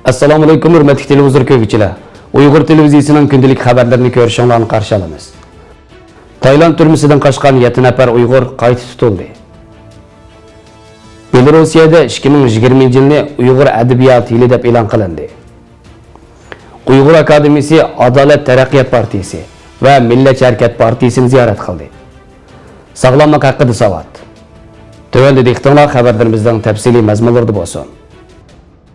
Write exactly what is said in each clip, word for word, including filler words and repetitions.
ئەسسالامۇئەلەيكۇم، ھۆرمەتلىك تېلېۋىزور كۆرگۈچىلەر! ئۇيغۇر تېلېۋىزىيىسىنىڭ كۈندىلىك خەۋەرلىرىنى كۆرۈشۈڭلارنى قارشى ئالىمىز. تايلاند تۈرمىسىدىن قاچقان يەتتە نەپەر ئۇيغۇر قايتا تۇتۇلدى. بېلوروسىيەدە ئىككى مىڭ يىگىرمىنچى يىلنى ئۇيغۇر ئەدەبىيات يىلى دەپ ئېلان قىلىندى. ئۇيغۇر ئاكادېمىيىسى ئادالەت تەرەققىيات پارتىيىسى ۋە مىللەتچى ھەرىكەت پارتىيىسىنى زىيارەت قىلدى. ساغلاملىق ھەققىدە ساۋات. تۆۋەندە دىققىتىڭلار خەۋەرلىرىمىزنىڭ تەپسىلىي مەزمۇنلىرىدا بولسۇن.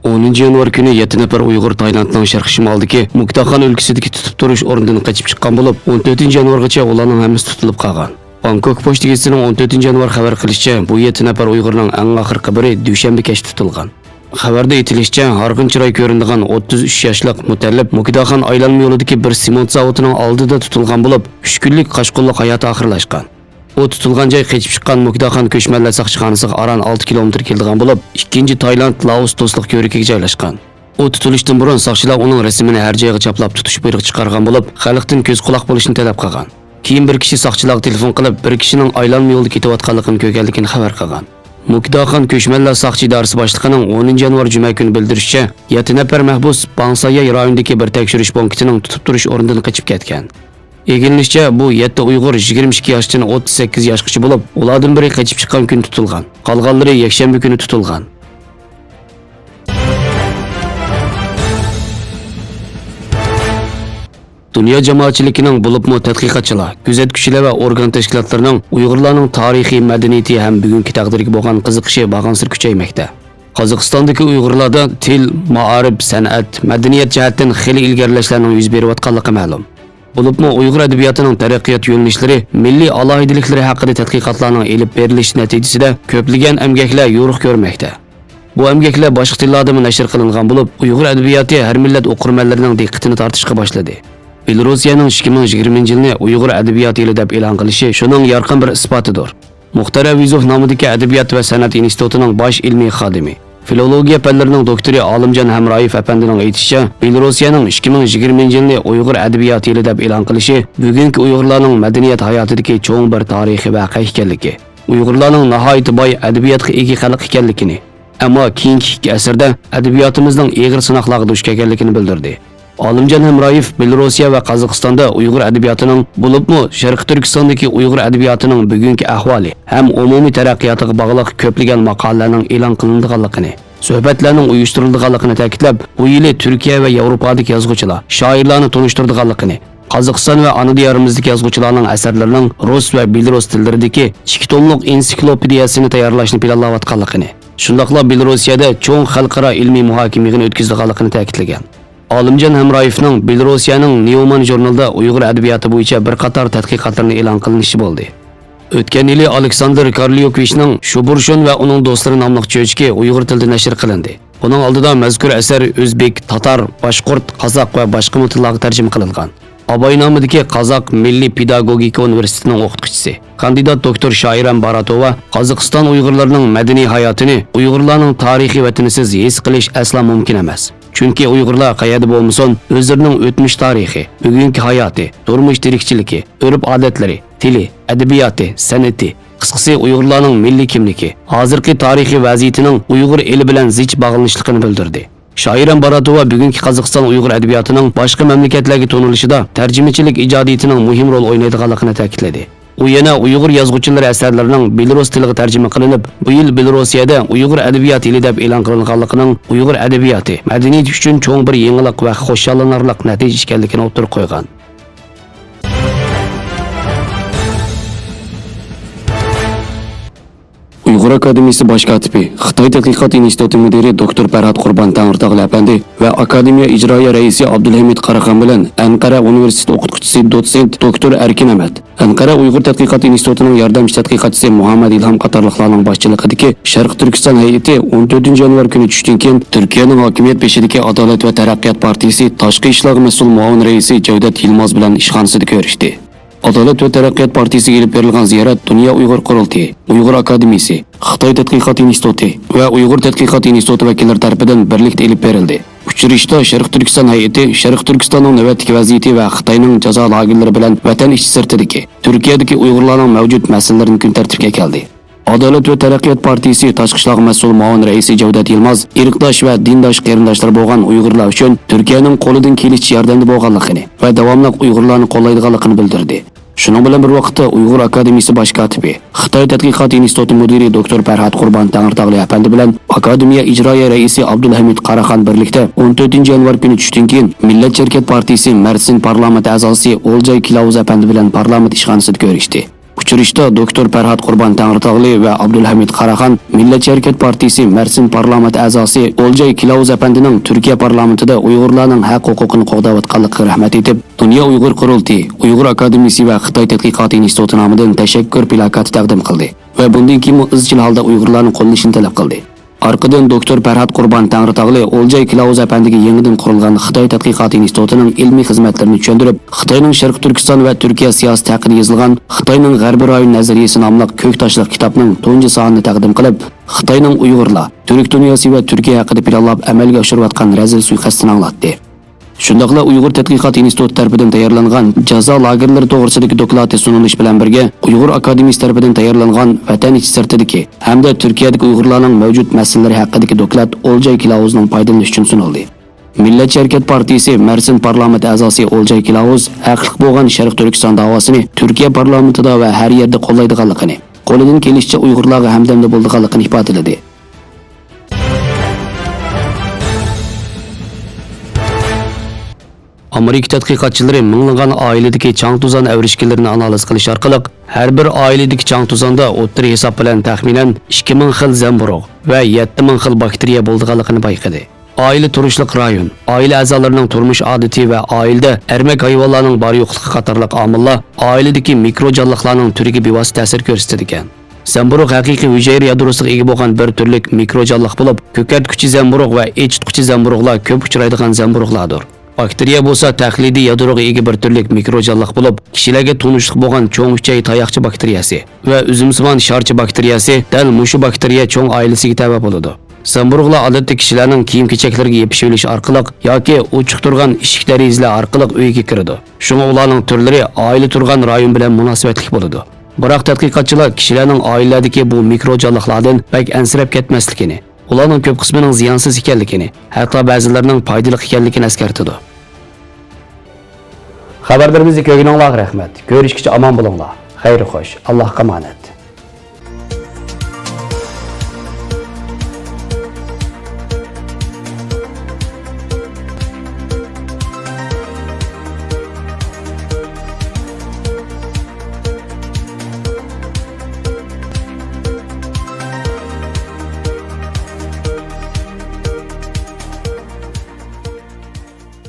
ئونىنچى يانۋار كۈنى يەتتە نەپەر ئۇيغۇر تايلاندنىڭ شەرقىي شىمالىدىكى مۇكتاخان ئۆلكىسىدىكى تۇتۇپ تۇرۇش ئورنىدىن قېچىپ چىققان بولۇپ، ئون تۆتىنچى يانۋارغىچە ئۇلارنىڭ ھەممىسى تۇتۇلۇپ قالغان. بانكوك پوچتا گېزىتىنىڭ ئون تۆتىنچى يانۋار خەۋەر قىلىشىچە، بۇ يەتتە نەپەر ئۇيغۇرنىڭ ئەڭ ئاخىرقى بىرى دۈشەنبە كەچتە تۇتۇلغان. خەۋەردە ئېيتىلىشىچە، ھارغىن چىراي كۆرۈنىدىغان ئوتتۇز ئۈچ ياشلىق مۇتەللىپ مۇكداخان ئايلانما يولىدىكى بىر سېمونت زاۋۇتىنىڭ ئالدىدا تۇتۇلغان بولۇپ، ئۈچ كۈنلۈك قاچقۇنلۇق ھاياتى ئاخىرلاشقان. ئۇ تۇتۇلغان جاي قېچىپ چىققان مۇكداخان كۆچمەنلەر ساقچىخانىسىغا ئاران ئالتە كىلومېتىر كېلىدىغان بولۇپ، ئىككىنچى تايلاند لائوس دوستلۇق كۆۋرۈكىگە جايلاشقان. ئۇ تۇتۇلۇشتىن بۇرۇن ساقچىلار ئۇنىڭ رەسىمىنى ھەر جايغا چاپلاپ تۇتۇش بۇيرۇقى چىقارغان بولۇپ، خەلقتىن كۆز قۇلاق بولۇشنى تەلەپ قىلغان. كېيىن بىر كىشى ساقچىلارغا تېلېفون قىلىپ، بىر كىشىنىڭ ئايلانما يولدا كېتىۋاتقانلىقىنى كۆرگەنلىكىنى خەۋەر قىلغان. مۇكداخان كۆچمەنلەر ساقچى ئىدارىسى باشلىقىنىڭ ئونىنچى يانۋار جۈمە كۈنى بىلدۈرۈشىچە، يەتتە نەپەر مەھبۇس باڭساياي رايونىدىكى بىر تەكشۈرۈش پونكىتىنىڭ تۇتۇپ تۇرۇش ئورنىدىن قېچىپ كەتكەن. ئىگىلىنىشىچە، بۇ يەتتە ئۇيغۇر يىگىرمە ئىككى ياشتىن ئوتتۇز سەككىز ياشقىچە بولۇپ، ئۇلاردىن بىرى قېچىپ چىققان كۈنى تۇتۇلغان، قالغانلىرى يەكشەنبە كۈنى تۇتۇلغان. دۇنيا جامائەتچىلىكىنىڭ، بولۇپمۇ تەتقىقاتچىلار، كۆزەتكۈچىلەر ۋە ئورگان تەشكىلاتلىرىنىڭ ئۇيغۇرلارنىڭ تارىخى، مەدەنىيىتى ھەم بۈگۈنكى تەقدىرىگە بولغان قىزىقىشى بارغانسېرى كۈچەيمەكتە. قازاقىستاندىكى ئۇيغۇرلاردا تىل، مائارىپ، سەنئەت، مەدەنىيەت جەھەتتىن خېلى ئىلگىرىلەشلەرنىڭ يۈز بېرىۋاتقانلىقى مەلۇم. بولۇپمۇ ئۇيغۇر ئەدەبىياتىنىڭ تەرەققىيات يۆنىلىشلىرى، مىللىي ئالاھىدىلىكلىرى ھەققىدە تەتقىقاتلارنىڭ ئېلىپ بېرىلىشى نەتىجىسىدە كۆپلىگەن ئەمگەكلەر يورۇق كۆرمەكتە. بۇ ئەمگەكلەر باشقا تىللاردىمۇ نەشر قىلىنغان بولۇپ، ئۇيغۇر ئەدەبىياتى ھەر مىللەت ئوقۇرمەنلىرىنىڭ دىققىتىنى تارتىشقا باشلىدى. بېلوروسىيەنىڭ ئىككى مىڭ يىگىرمىنچى يىلنى ئۇيغۇر ئەدەبىياتى يىلى دەپ ئېلان قىلىشى شۇنىڭ يارقىن بىر ئىسپاتىدۇر. مۇختار ئەۋىزوف نامىدىكى ئەدەبىيات ۋە سەنئەت ئىنستىتۇتىنىڭ باش ئىلمىي خادىمى، فىلولوگىيە پەنلىرىنىڭ دوكتورى ئالىمجان ھەمرايېف ئەپەندىنىڭ ئېيتىشىچە، بېلوروسىيەنىڭ ئىككى مىڭ يىگىرمىنچى يىلنى ئۇيغۇر ئەدەبىياتى يىلى دەپ ئېلان قىلىشى بۈگۈنكى ئۇيغۇرلارنىڭ مەدەنىيەت ھاياتىدىكى چوڭ بىر تارىخىي ۋەقە ئىكەنلىكى، ئۇيغۇرلارنىڭ ناھايىتى باي ئەدەبىياتقا ئىگە خەلق ئىكەنلىكىنى، ئەمما كېيىنكى ئىككى ئەسىردە ئەدەبىياتىمىزنىڭ ئېغىر سىناقلارغا دۇچ كەلگەنلىكىنى بىلدۈردى. ئالىمجان ھەمرايېف بېلوروسىيە ۋە قازاقىستاندا ئۇيغۇر ئەدەبىياتىنىڭ، بولۇپمۇ شەرقىي تۈركىستاندىكى ئۇيغۇر ئەدەبىياتىنىڭ بۈگۈنكى ئەھۋالى ھەم ئومۇمىي تەرەققىياتىغا باغلىق كۆپلىگەن ماقالىلەرنىڭ ئېلان قىلىنىدىغانلىقىنى، سۆھبەتلەرنىڭ ئۇيۇشتۇرۇلىدىغانلىقىنى تەكىتلەپ، بۇ يىلى تۈركىيە ۋە ياۋروپادىكى يازغۇچىلار، شائىرلارنى تونۇشتۇرىدىغانلىقىنى، قازاقىستان ۋە ئانا دىيارىمىزدىكى يازغۇچىلارنىڭ ئەسەرلىرىنىڭ رۇس ۋە بېلورۇس تىللىرىدىكى ئىككى توملۇق ئېنسىكلوپېدىيەسىنى تەييارلاشنى پىلانلاۋاتقانلىقىنى، شۇنداقلا بېلوروسىيەدە چوڭ خەلقئارا ئىلمىي مۇھاكىمە يىغىنى ئۆتكۈزىدىغانلىقىنى تەكىتلىگەن. ئالىمجان ھەمرايېفنىڭ بېلوروسىيەنىڭ نېئومان ژۇرنىلىدا ئۇيغۇر ئەدەبىياتى بويىچە بىر قاتار تەتقىقاتلىرىنى ئېلان قىلىنىشى بولدى. ئۆتكەن يىلى ئالېكساندىر كارليوكۋىچنىڭ شۇبۇرشۇن ۋە ئۇنىڭ دوستلىرى ناملىق چۆچىكى ئۇيغۇر تىلىدا نەشر قىلىندى. بۇنىڭ ئالدىدا مەزكۇر ئەسەر ئۆزبېك، تاتار، باشقۇرت، قازاق ۋە باشقىمۇ تىللارغا تەرجىمە قىلىنغان. ئاباي نامىدىكى قازاق مىللىي پېداگوگىكا ئۇنىۋېرسىتېتىنىڭ ئوقۇتقۇچىسى، كاندىدات دوكتور شائىرەم باراتوۋا قازاقىستان ئۇيغۇرلىرىنىڭ مەدەنىي ھاياتىنى ئۇيغۇرلارنىڭ تارىخىي ۋەتىنىسىز ھېس قىلىش ئەسلا مۇمكىن ئەمەس. چۈنكى ئۇيغۇرلار قەيەردە بولمىسۇن، ئۆزلىرىنىڭ ئۆتمۈش تارىخى، بۈگۈنكى ھاياتى، تۇرمۇش تىرىكچىلىكى، ئۆرپ-ئادەتلىرى، تىلى، ئەدەبىياتى، سەنئىتى، قىسقىسى، ئۇيغۇرلارنىڭ مىللىي كىملىكى، ھازىرقى تارىخىي ۋەزىيىتىنىڭ ئۇيغۇر ئېلى بىلەن زىچ باغلىنىشلىقىنى بىلدۈردى. شائىرەم باراتوۋا بۈگۈنكى قازاقىستان ئۇيغۇر ئەدەبىياتىنىڭ باشقا مەملىكەتلەرگە تونۇلۇشىدا تەرجىمىچىلىك ئىجادىيىتىنىڭ مۇھىم رول ئوينايدىغانلىقىنى تەكىتلىدى. ئۇ يەنە ئۇيغۇر يازغۇچىلىرى ئەسەرلىرىنىڭ بېلورۇس تىلىغا تەرجىمە قىلىنىپ، بۇ يىل بېلوروسىيەدە ئۇيغۇر ئەدەبىيات يىلى دەپ ئېلان قىلىنغانلىقىنىڭ ئۇيغۇر ئەدەبىياتى، مەدەنىيىتى ئۈچۈن چوڭ بىر يېڭىلىق ۋە خۇشاللىنارلىق نەتىجە ئىكەنلىكىنى ئوتتۇرىغا قويغان. ئۇيغۇر ئاكادېمىيىسى باش كاتىپى، خىتاي تەتقىقات ئىنستىتۇتى مۇدىرى دوكتور پەرھات قۇربان تەڭرىتاغلى ئەپەندى ۋە ئاكادېمىيە ئىجرائىيە رەئىسى ئابدۇلھەمىد قاراخان بىلەن ئەنقەرە ئۇنىۋېرسىتېتى ئوقۇتقۇچىسى دوتسېنت دوكتور ئەركىن ئەمەت، ئەنقەرە ئۇيغۇر تەتقىقات ئىنستىتۇتىنىڭ ياردەمچى تەتقىقاتچىسى مۇھەممەد ئىلھام قاتارلىقلارنىڭ باشچىلىقىدىكى شەرقىي تۈركىستان ھەيئىتى ئون تۆتىنچى يانۋار كۈنى چۈشتىن كېيىن تۈركىيەنىڭ ھاكىمىيەت بېشىدىكى ئادالەت ۋە تەرەققىيات پارتىيىسى تاشقى ئىشلارغا مەسئۇل مۇئاۋىن رەئىسى جەۋدەت يىلماز بىلەن ئىشخانىسىدا كۆرۈشتى. ئادالەت ۋە تەرەققىيات پارتىيىسىگە ئېلىپ بېرىلغان زىيارەت دۇنيا ئۇيغۇر قۇرۇلتىيى، ئۇيغۇر ئاكادېمىيىسى، خىتاي تەتقىقات ئىنستىتۇتى ۋە ئۇيغۇر تەتقىقات ئىنستىتۇتى ۋەكىللىرى تەرىپىدىن بىرلىكتە ئېلىپ بېرىلدى. ئۇچرىشىشتا شەرقىي تۈركىستان ھەيئىتى شەرقىي تۈركىستاننىڭ نۆۋەتتىكى ۋەزىيىتى ۋە خىتاينىڭ جازا لاگېرلىرى بىلەن ۋەتەن ئىچى سىرتىدىكى، تۈركىيەدىكى ئۇيغۇرلارنىڭ مەۋجۇت مەسىلىلىرىنى كۈن تەرتىپكە كەلدى. ئادالەت ۋە تەرەققىيات پارتىيىسى تاشقى ئىشلارغا مەسئۇل مۇئاۋىن رەئىسى جەۋدەت يىلماز ئىرقداش ۋە دىنداش قېرىنداشلىرى بولغان ئۇيغۇرلار ئۈچۈن تۈركىيەنىڭ قولىدىن كېلىشىچە ياردەمدە بولغانلىقىنى ۋە داۋاملىق ئۇيغۇرلارنى قوللايدىغانلىقىنى بىلدۈردى. شۇنىڭ بىلەن بىر ۋاقىتتا، ئۇيغۇر ئاكادېمىيىسى باش كاتىپى، خىتاي تەتقىقات ئىنستىتۇتى مۇدىرى دوكتور پەرھات قۇربان تەڭرىتاغلى ئەپەندى بىلەن ئاكادېمىيە ئىجرائىيە رەئىسى ئابدۇلھەمىد قاراخان بىرلىكتە ئون تۆتىنچى يانۋار كۈنى چۈشتىن كېيىن مىللەتچى ھەرىكەت پارتىيىسى مەرسىن پارلامېنت ئەزاسى ئولجاي كىلاۋۇز ئەپەندى بىلەن پارلامېنت ئىشخانىسىدا كۆرۈشتى. ئۇچرىشىشتا دوكتور پەرھات قۇربان تەڭرىتاغلى ۋە ئابدۇلھەمىد قاراخان مىللەتچى ھەرىكەت پارتىيىسى مەرسىن پارلامېنت ئەزاسى ئولجاي كىلاۋۇز ئەپەندىنىڭ تۈركىيە پارلامېنتىدا ئۇيغۇرلارنىڭ ھەق ھوقۇقىنى قوغداۋاتقانلىقىغا رەھمەت ئېيتىپ، دۇنيا ئۇيغۇر قۇرۇلتىيى، ئۇيغۇر ئاكادېمىيىسى ۋە خىتاي تەتقىقات ئىنستىتۇتى نامىدىن تەشەككۈر پىلاكاتى تەقدىم قىلدى ۋە بۇندىن كېيىنمۇ ئىزچىل ھالدا ئۇيغۇرلارنى قوللىشىنى تەلەپ قىلدى. ئارقىدىن دوكتور پەرھات قۇربان تەڭرىتاغلى ئولجاي كىلاۋۇز ئەپەندىگە يېڭىدىن قۇرۇلغان خىتاي تەتقىقات ئىنستىتۇتىنىڭ ئىلمىي خىزمەتلىرىنى چۈشەندۈرۈپ، خىتاينىڭ شەرقىي تۈركىستان ۋە تۈركىيە سىياسىتى ھەققىدە يېزىلغان خىتاينىڭ غەربىي رايون نەزەرىيىسى ناملىق كۆك تاشلىق كىتابنىڭ تۇنجى سانىنى تەقدىم قىلىپ، خىتاينىڭ ئۇيغۇرلار، تۈرك دۇنياسى ۋە تۈركىيە ھەققىدە پىلانلاپ ئەمەلگە ئاشۇرۇۋاتقان رەزىل سۇيىقەستىنى ئاڭلاتتى. شۇنداقلا ئۇيغۇر تەتقىقات ئىنستىتۇتى تەرىپىدىن تەييارلانغان جازا لاگېرلىرى توغرىسىدىكى دوكلاتى سۇنۇلۇشى بىلەن بىرگە، ئۇيغۇر ئاكادېمىيىسى تەرىپىدىن تەييارلانغان ۋەتەن ئىچى سىرتىدىكى ھەمدە تۈركىيەدىكى ئۇيغۇرلارنىڭ مەۋجۇت مەسىلىلىرى ھەققىدىكى دوكلات ئولجاي كىلاۋۇزنىڭ پايدىلىنىشى ئۈچۈن سۇنۇلدى. مىللەتچى ھەرىكەت پارتىيىسى مەرسىن پارلامېنت ئەزاسى ئولجاي كىلاۋۇز ھەقلىق بولغان شەرقىي تۈركىستان داۋاسىنى تۈركىيە پارلامېنتىدا ۋە ھەر يەردە قوللايدىغانلىقىنى، قولىدىن كېلىشىچە ئۇيغۇرلارغا ھەمدەمدە بولىدىغانلىقىنى ئىپادىلىدى. ئامېرىكا تەتقىقاتچىلىرى مىڭلىغان ئائىلىدىكى چاڭ-توزان ئەۋرىشكىلىرىنى ئانالىز قىلىش ئارقىلىق، ھەر بىر ئائىلىدىكى چاڭ-توزاندا ئوتتۇرا ھېساب بىلەن تەخمىنەن ئىككى مىڭ خىل زەمبۇرۇغ ۋە يەتتە مىڭ خىل باكتېرىيە بولىدىغانلىقىنى بايقىدى. ئائىلە تۇرۇشلۇق رايون، ئائىلە ئەزالىرىنىڭ تۇرمۇش ئادىتى ۋە ئائىلىدە ئەرمەك ھايۋانلارنىڭ بار-يوقلۇقى قاتارلىق ئامىللار ئائىلىدىكى مىكرو جانلىقلارنىڭ تۈرىگە بىۋاسىتە تەسىر كۆرسىتىدىكەن. زەمبۇرۇغ ھەقىقىي ھۈجەيرە يادروسىغا ئىگە بولغان بىر تۈرلۈك مىكرو جانلىق بولۇپ، كۆكەرتكۈچى زەمبۇرۇغ ۋە ئېچىتقۇچى زەمبۇرۇغلار كۆپ ئۇچرايدىغان زەمبۇرۇغلاردۇر. باكتېرىيە بولسا تەقلىدىي يادروغا ئىگە بىر تۈرلۈك مىكرو جانلىق بولۇپ، كىشىلەرگە تونۇشلۇق بولغان چوڭ ئۈچەي تاياقچە باكتېرىيەسى ۋە ئۈزۈمسىمان شارچە باكتېرىيەسى دەل مۇشۇ باكتېرىيە چوڭ ئائىلىسىگە تەۋە بولىدۇ. زەمبۇرۇغلار ئادەتتە كىشىلەرنىڭ كىيىم-كېچەكلىرىگە يېپىشىۋېلىش ئارقىلىق ياكى ئوچۇق تۇرغان ئىشىك-دېرىزىلەر ئارقىلىق ئۆيگە كىرىدۇ. شۇڭا ئۇلارنىڭ تۈرلىرى ئائىلە تۇرغان رايون بىلەن مۇناسىۋەتلىك بولىدۇ. بىراق تەتقىقاتچىلار كىشىلەرنىڭ ئائىلىلەردىكى بۇ مىكرو جانلىقلاردىن بەك ئەنسىرەپ كەتمەسلىكىنى، ئۇلارنىڭ كۆپ قىسمىنىڭ زىيانسىز ئىكەنلىكىنى، ھەتتا بەزىلىرىنىڭ پايدىلىق ئىكەنلىكىنى ئەسكەرتىدۇ. خەۋەرلىرىمىزنى كۆرگىنىڭلارغا رەھمەت. كۆرۈشكىچە ئامان بولۇڭلار. خەير خوش. ئاللاھقا ئامانەت.